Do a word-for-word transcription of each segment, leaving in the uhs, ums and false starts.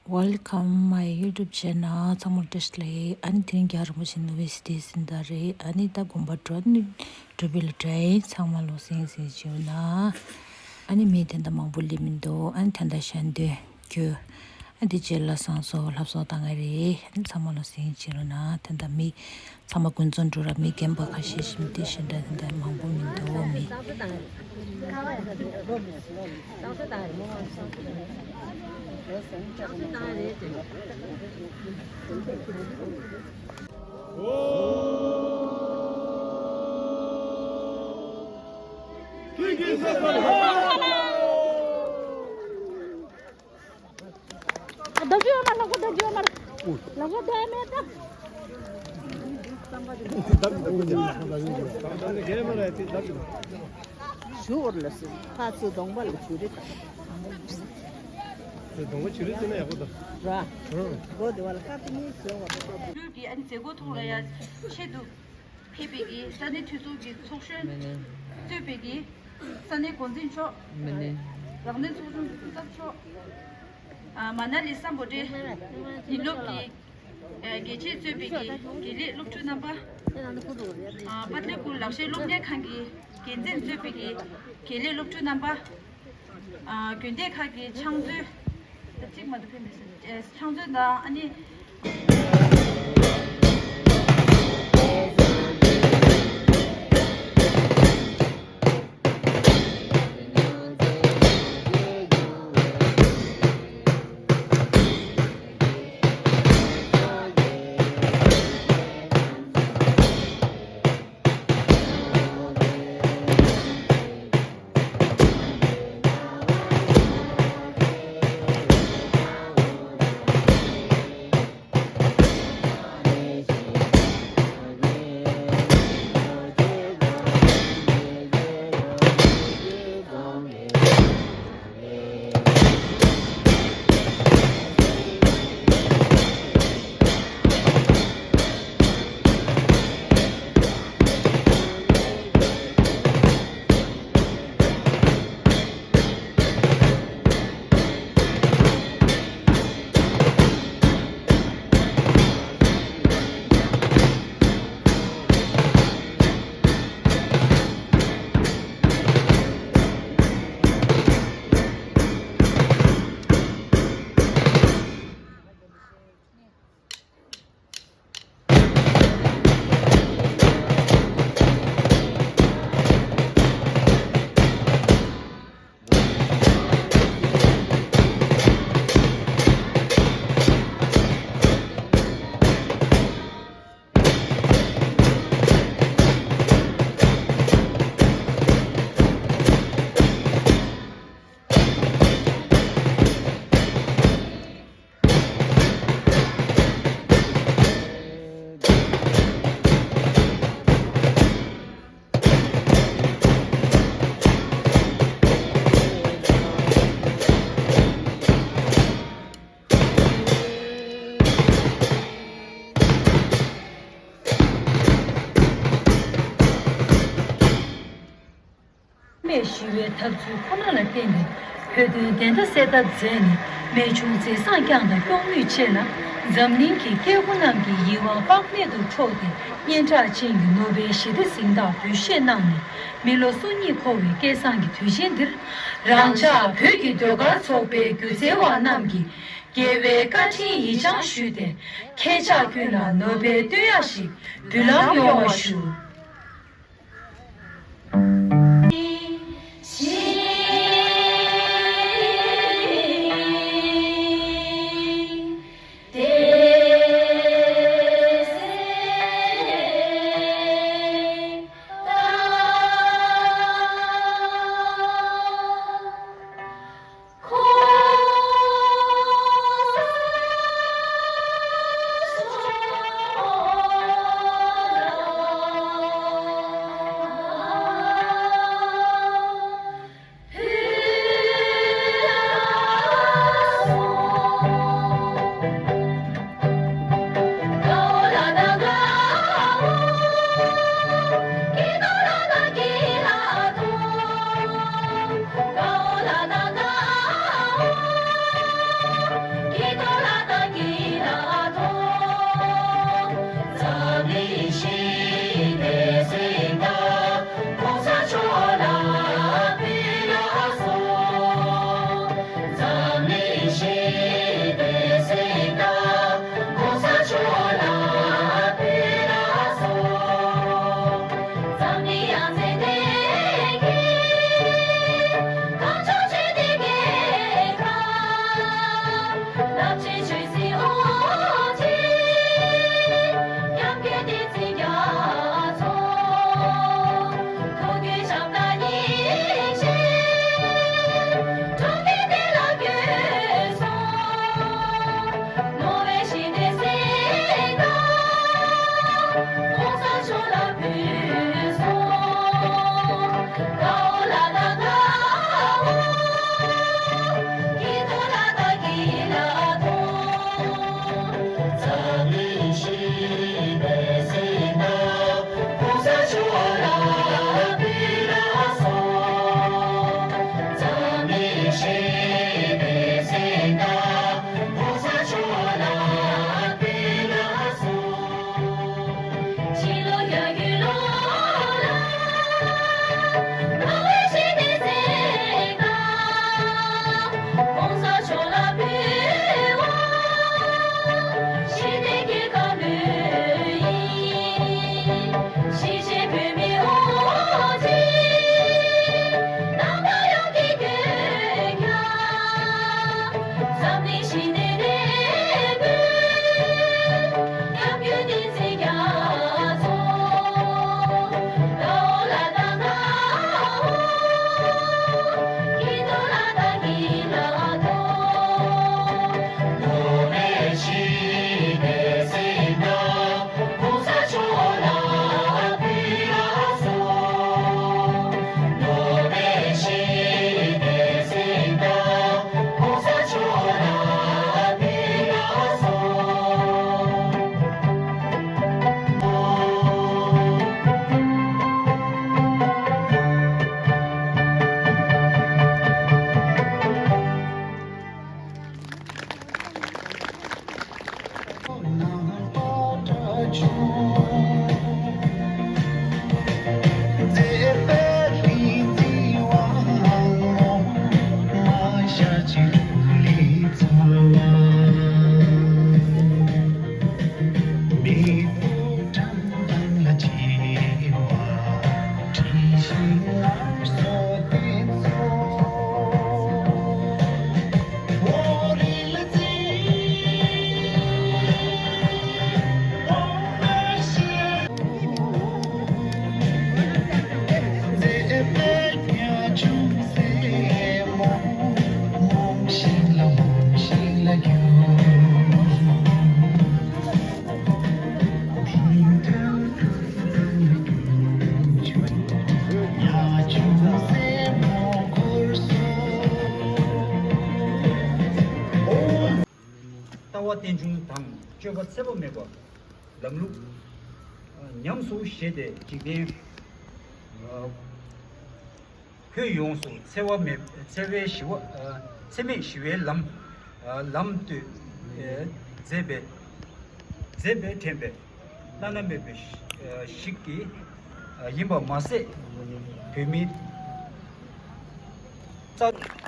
Welcome my YouTube channel. ཚང་མར་བཀྲ་ཤིས་བདེ་ལེགས། ཨ་ནི་དེ་རིང་རྒྱལ་བ་རིན་པོ་ཆེ་ནོ་བྷེལ་སི་ཊི་ཟིན་ད་རེད། ཨ་ནི་ད་དགོན་པ་འགྲོ་ནི་འགྲོ་བི་ལ་དྲན། ཚང་མ་ལོ་སིང་སིང་བྱེད་ན། ཨ་ནི་མི་དེ་འདྲ་མང་པོ་སླེབས་མི་འདུག་ཨ་ནི་དེ་འདྲ་ཤན་དུས་ཁྱོད། ཨ་འདི་རྗེས་ལ་བསང་གསོལ་ལྷ་བསང་བཏང་ང་རེད། ཨ་ནི་ཚང་མ་ལོ་སིང་བྱེད་རོགས་གནང་། དེ་འདྲ་མི་ཚང་མ་དགོན་ཚང་འགྲོ་ར། མི་རྒན་པ་ཁ་ཤས་ཤིག་མི་དེ་ཤན་འདྲ་དེ་འདྲ་མང་པོ་མི་འདུག་མི། ཞུ་བར་ལ་སི་ཕ་ཚོ་གདོང་པ་ལ་ཆུ་རེད། གདོང་པ་ཆུ་རེད་ཟེར་ན་ཡག་པོ་འདུག་ར། སྒོ་དེ་བ་ལ་ཀ་ཏི་མི་ཟེར་བ། ཀྱི་ཨ་ནི་མཛད་སྒོ་ཐོག་ལ་ཡ་ཆེད་དུ་ཕེབས་པའི་གི་ས་གནས་འཐུས་ཚོགས་ཀྱི་ཚོགས་གཞོན་གཙོས་པའི་གི་ས་གནས་འགོ་འཛིན་མཆོག་རང་བདེན་ཚོགས་ཆུང་གི་སྐུ་ཚབ་མཆོག་མ་ན་ལི་སམ་བྷོ་ཊའི་ཡིན་སློབ་ཀྱི་དགེ་ཆེས་གཙོས་པའི་གི་དགེ་ལས་སློབ་ཕྲུག་རྣམ་པ། པད་ལེ་ཁུལ་ལག་ཤེས་སློབ་གཉེར་ཁང་གི་འགན་འཛིན་གཙོས་པའི་གི་དགེ་ལས་སློབ་ཕྲུག་རྣམ་པ། ཨ་དགོན་སྡེ་ཁག་གི་ཕྱག་མཛོད། གཅིག་མ་གཏོགས་ཕེབས་མི་སྲིད། ཨེ་ཕྱག་མཛོད་དང་ཨ་ནི། མེད་ཞི་བའི་འཐབ་རྩོད་ཁོ་ན་ལ་བརྟེན་ནས་བོད་དོན་བདེན་མཐའ་གསལ་ཐབས་མཛད་ནས་རྨད་བྱུང་མཛད་བཟང་བསྐྱངས་དང་སྐྱོང་མུས་ཆེད་ལ་འཛམ་གླིང་གི་སྐྱེ་དགུ་རྣམས་ཀྱི་ཡིད་དབང་དཔག་མེད་དུ་འཕྲོག་སྟེ་སྙན་གྲགས་ཅན་གྱི་ནོ་བེལ་ཞི་བདེ་གཟེངས་རྟགས་འབུལ་བཞེས་གནང་ནས་མི་ལོ་སོ་གཉིས་འཁོར་བའི་སྐལ་བཟང་གི་དུས་ཆེན་འདིར། རང་ཅག་བོད་ཀྱི་ཟློས་གར་ཚོགས་པའི་སྒྱུ་རྩལ་བ་རྣམས་ཀྱིས་རྒྱལ་བའི་བཀའ་དྲིན་ཡིད་བཅངས་ཞུས་ཏེ་ཁྱེད་ཅག་ཀུན་ལ་ནོ་བེལ་བསྟོད་ཡག་ཞིག་འབུལ་ལམ་ཡོང་བ་ཞུ། ལྟ་བ་རྟེན་འབྱུང་དང་སྤྱོད་པ་འཚེ་བ་མེད་པ། ལམ་ལུགས་ཉམས་སུ་བཞེས་ཏེ་འཇིག་རྟེན་ཁྱོན་ཡོངས་སུ་འཚེ་བ་མེད་འཚེ་བའི་ཞི་བ། འཚེ་མེད་ཞི་བའི་ལམ། ལམ་གཏོད་མཛད་པའི་མཛད་པའི་དྲན་པའི་བླ་ན་མེད་པའི་ཞིག་གི་ཡིན་པ་མ་ཟད། བོད་མིའི་རྩ།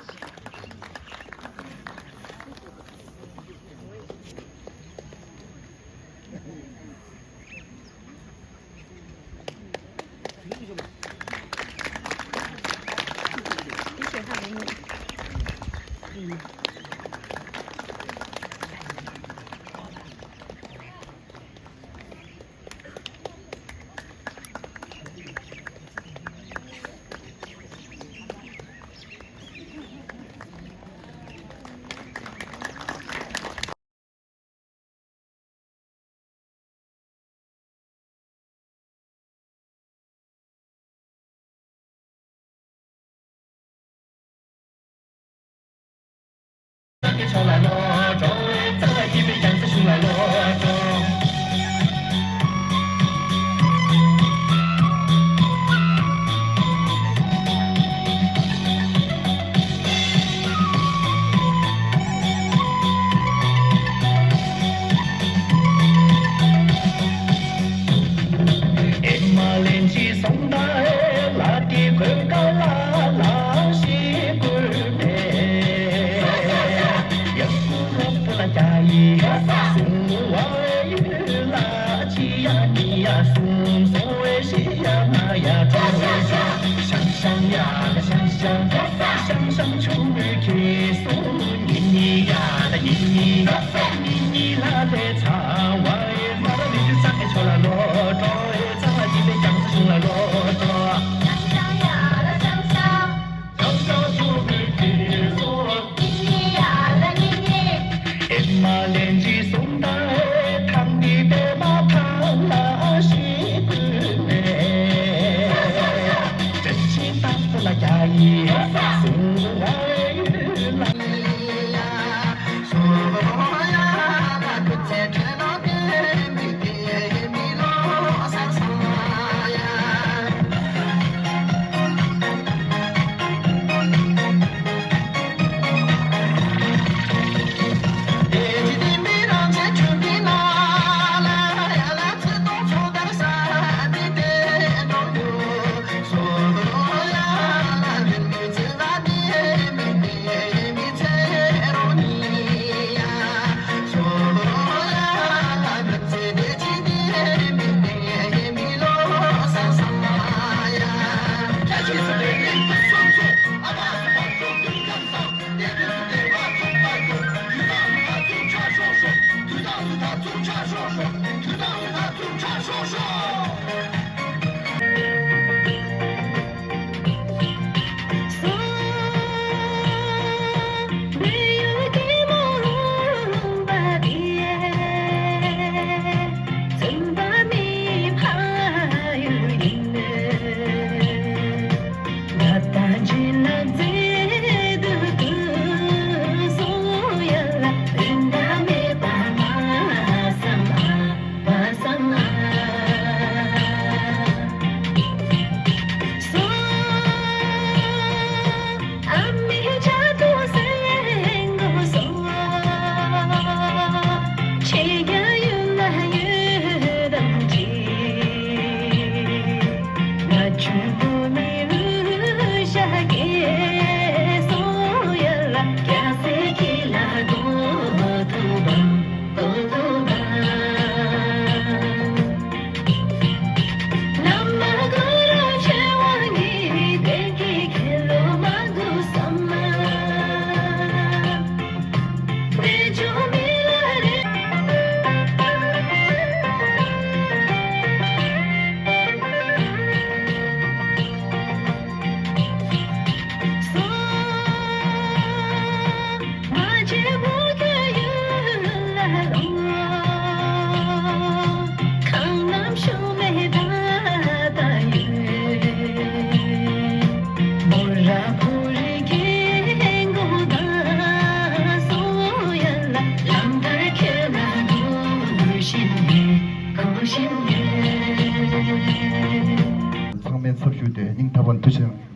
ཐུགས་རྗེ་ཆེ།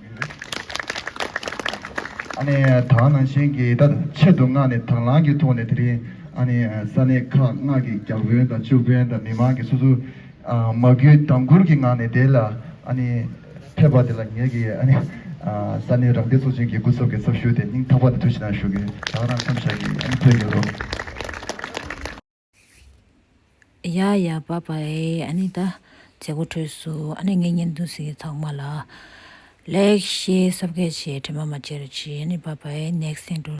ཨ་ནི་ད་ག་ནང་བཞིན་གྱི་ད་ཆེད་དུ་མངགས་ནས་དང་བླངས་ཀྱི་ཐོག་ནས་དེ་རིང་ཨ་ནི་ས་གནས་ཁག་ལྔ་གི་རྒྱ་དཔོན་དང་བཅུ་དཔོན་དང་མི་མང་གི་སོ་སོ་ཨ་མ་བསྐུལ་དང་བསྐུལ་གྱི་ངང་ནས་དེ་ལ་ཨ་ནི་ཕེབས་པ་དེ་ལ་ངེད་ཀྱི་ཨ་ནི་ཨ་ས་གནས་རང་བདེན་ཚོགས་ཆེན་གྱི་སྐུ་ཚབ་ཀྱི་ཚབ་ཞུས་ཏེ་སྙིང་ཐག་པ་ནས་ཐུགས་རྗེ་གནང་ཞུ་གི། ད་ག་རང་མཚམས་བཞག་གི། ཨ་ནི་ཕེབས་ཡོད་རོགས། ཡ་ཡ་བ་བ་ཨེ། ཨ་ནི་ད་མཛད་སྒོ་གྲོལ་སོང་། ཨ་ནི་ངས་བརྙན་ཐུང་གཟིགས་མཁན་ཚང་མ་ལ་ལེགས་བཤད་སབ་སྐད་བྱས། དྲི་མ་མ་བརྗེད་རོགས་གྱིས། ཨ་ནི་བ་བ་ཨེ། next thing to